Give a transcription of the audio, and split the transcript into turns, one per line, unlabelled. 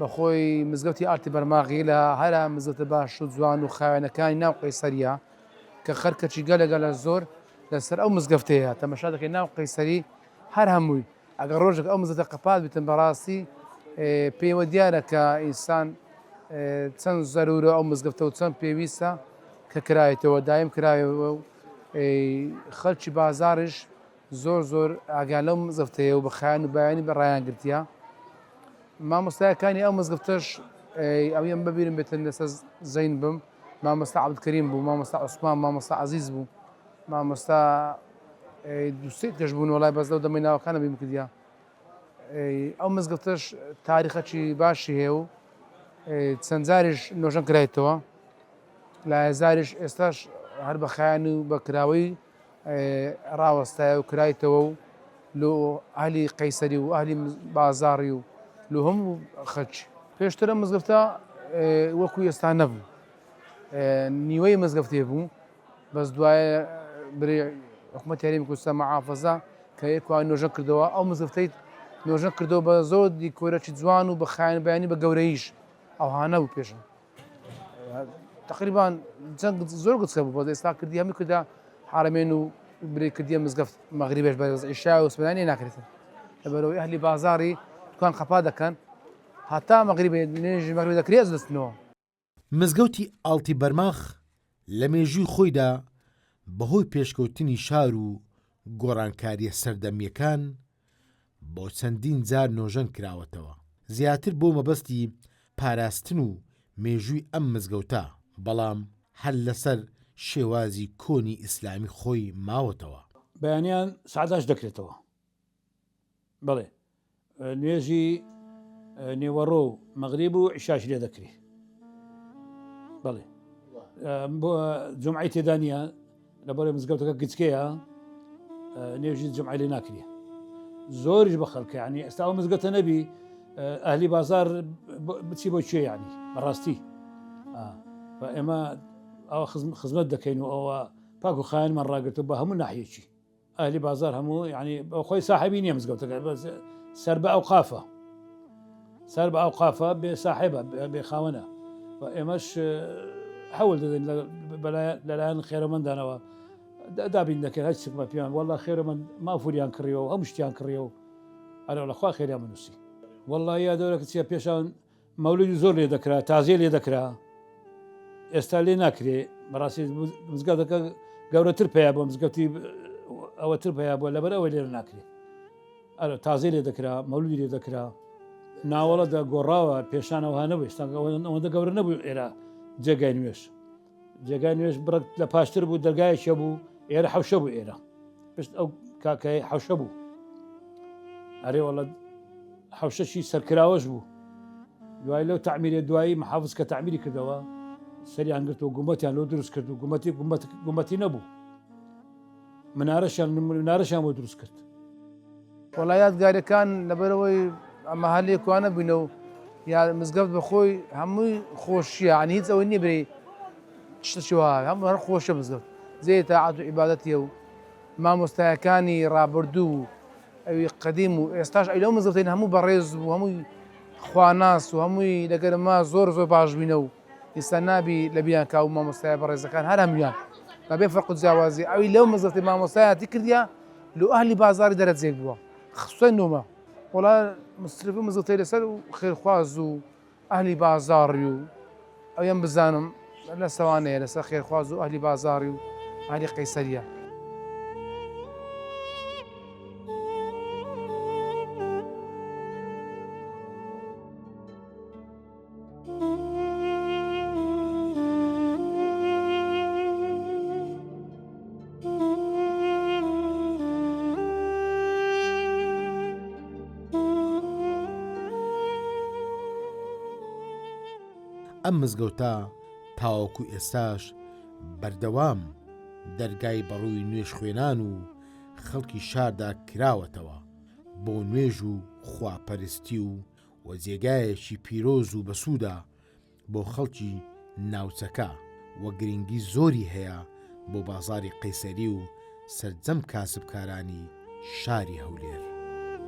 بەخۆی مزگەوتی ئارتی بەرماغی لە هەرە مزگەوتە باش و جوان و خاوێنەکانی ناو قەیسەریە کە خەرکەچی گەلە گەلە زۆر لەسەر ئەو مزگەفتەیە تەمەشا دەکەی ناو قەیسەری هەر هەمووی ئەگەر ڕۆژێک ئەو مزگەوتە قەپات بیتن بەڕاستی پێوە دیارە کە ئینسان چەند زەرورە ئەو مزگەفتە و چەند پێویستە کە کرایەتەوە دایم کرایەوە و خەلکی بازاڕیش زۆر زۆر ئاگیان لەو مزگەفتەیە و بە خایەن و بایانی بە ڕایان گرتیە مامۆستایەکانی ئەو مزگەفتەش ئەویم بەبیرم بێتن لەسەر زەین بم مامۆستا عەبدولکەریم بوو مامۆستا عوسمان مامۆستا عەزیز بوو مامۆستا دوسێ کەش بوون وڵای بەس لەو دەمەی ناوەکانە بیم کردیا ئەو مزگەفتەش تاریخەکی باشی هەیە و چەند جاریش نۆژەن کرایتەوە لایەزاریش ئێستاش هەر بە خایەن و بە کراوەی ڕاوەستایە و کرایتەوە و لۆ ئەهلی قەیسەری و ئەهلی بازاڕی و لۆ هەموو خەلکی. پێشتر ئەم مزگەفتە وەکو ئێستا نەبوو نیوەی مزگەفتێ بوو بەس دوایە برێ حکوومەت هەرێمی کوردستان محافظە کە یەکوان نۆژەن کردەوە ئەو مزگەفتەی نۆژەن کردەوە بە زۆر دیکۆرەکی جوان و بە خایەن بەیانی بە گەورەیش ئەوها نەبوو پێشم تقریبان جەنگ زۆر گچکە بوو بەس ئێستا کردی هەمووی کردە حرەمێن و برێ کردیە مزگەفت مەغریبێش بە عیشا و سبەیانی ناکرێتن لەبەرەوەی ئەهلی بازاڕی دوکان قەپا دەکەن هەتا مەغریبێ نوێژی مەغریب دەکرێت دەستنەوە.
مزگەوتی ئاڵتی بەرماخ لە مێژووی خۆیدا بەهۆی پێشکەوتنی شار و گۆڕانکارییە سەردەمییەکان بۆ چەندین جار نۆژەن کراوەتەوە، زیاتر بۆ مەبەستی پاراستن و مێژووی ئەم مزگەوتە، بەڵام هەر لەسەر شێوازی کۆنی ئیسلامی خۆی ماوەتەوە.
بەیانیان سەعات هەشت دەکرێتەوە. بەڵێ نوێژی نێوەڕۆ و مەغریب و عیشاش لێ دەکرێ. بەڵێ بۆ جمعەی تێدا نییە لەبەرە مزگەوتەکە گچکەیە نوێژی جمعەی لێ ناکرێ زۆریش بە خەڵکە ینی ئێستا ئەو مزگەتە نەبی ئەهلی بازار بچی بۆ کوێ ینی بەڕاستی ئێمە ئەوە خزمەت دەکەین و ئەوە پاک و خایەنمان ڕاگرتو بە هەموو ناحیەکی ئەهلی بازار هەموو یعنی خۆی ساحبی نییە مزگەوتەکە بەس سەر بە ئەوقافە سەر بە ئەوقافە بێ ساحێبە بێ خاوەنە و ئێمەش حەول دەدەین لەلایەن خێرەمەندانەوە دابین دەکەین هەر چکمە پێیان والله خێرەمەند مافوریان کڕیەوە و هەموو شتیان کڕیەوە ئەرە لەخوا خێریان بنووسی والله یا دەورەکە چیە پێشان مەولودی زۆر لێ دەکرا تازیە لێ دەکرا ئێستا لێ ناکرێ بەڕاستی مزگەوتەکە گەورەتر پیا بۆ مزگەوتی ئەوەتر پیا بووە لەبەر ئەوە لێرە ناکرێ ئەرە تازیە لێ دەکرا مەولودی لێ دەکرا ناوەڵە دە گۆڕاوە پێشانەوە نەبوو ئێستا ئەوەندە گەورە نەبوو ئێرە جێگای نوێش جێگای نوێژ بڕک لە پاشتر بوو دەرگایەکی هەبوو ئێرە حەوشە بوو ئێرە پشت ئەو کاکای حەوشە بوو ئەرێ وەڵە حەوشەشی سەرکراوەش بوو دوای لەو تعمیرێ دوایی محافظ کە تعمیری کردەوە سەریان گرت و گومەتیان لۆ دروست کرد و گومەتی گومەتی نەبوو منارەشیان منارەشیان بۆ دروست کرد.
وەڵا یادگاریەکان لەبەرئەوەی ئەمە هەر لێکوانە بووینە و یا مزگەفت بە خۆی هەمووی خۆشیە یعنی هیچ ئەوەی نییە برێی شتێکی وەها هەموو هەر خۆشە مزگەفت جێی تاعەت و عیبادەتیە و مامۆستایەکانی ڕابردوو و ئەوی قەدیم و ئێستاش ئەوی لەو مزگەفتەین هەموو بەڕێز بوو هەمووی خواناس و هەمووی لەگەر ما زۆر زۆر باش بینە و ئیستا نابی لەبیران کا و مامۆستایە بەڕێزەکان هەر هەموویان بەبێ فەرق و جیاوازی ئەوی لەو مزگەفتی مامۆستایەتی کردیە لۆ ئەهلی بازاری دەرەجەیەک بووە خسوسەن نۆمە وەڵا مسترف مزگەفتەی لەسەر و خێرخواز و ئەهلی بازاڕی و ئەویان بزانم لە سەوانەیە لەسەر خێرخواز و ئەهلی بازاڕی و ئەهلی قەیسەریە.
ئەم مزگەوتە تاوەکو ئێستاش بەردەوام دەرگای بەڕووی نوێژخوێنان و خەڵکی شاردا کراوەتەوە بۆ نوێژ و خواپەرستی و و جێگایەکی پیرۆز و بەسوودە بۆ خەڵکی ناوچەکە و گرنگی زۆری هەیە بۆ بازاڕی قەیسەری و سەرجەم کاسبکارانی شاری هەولێر.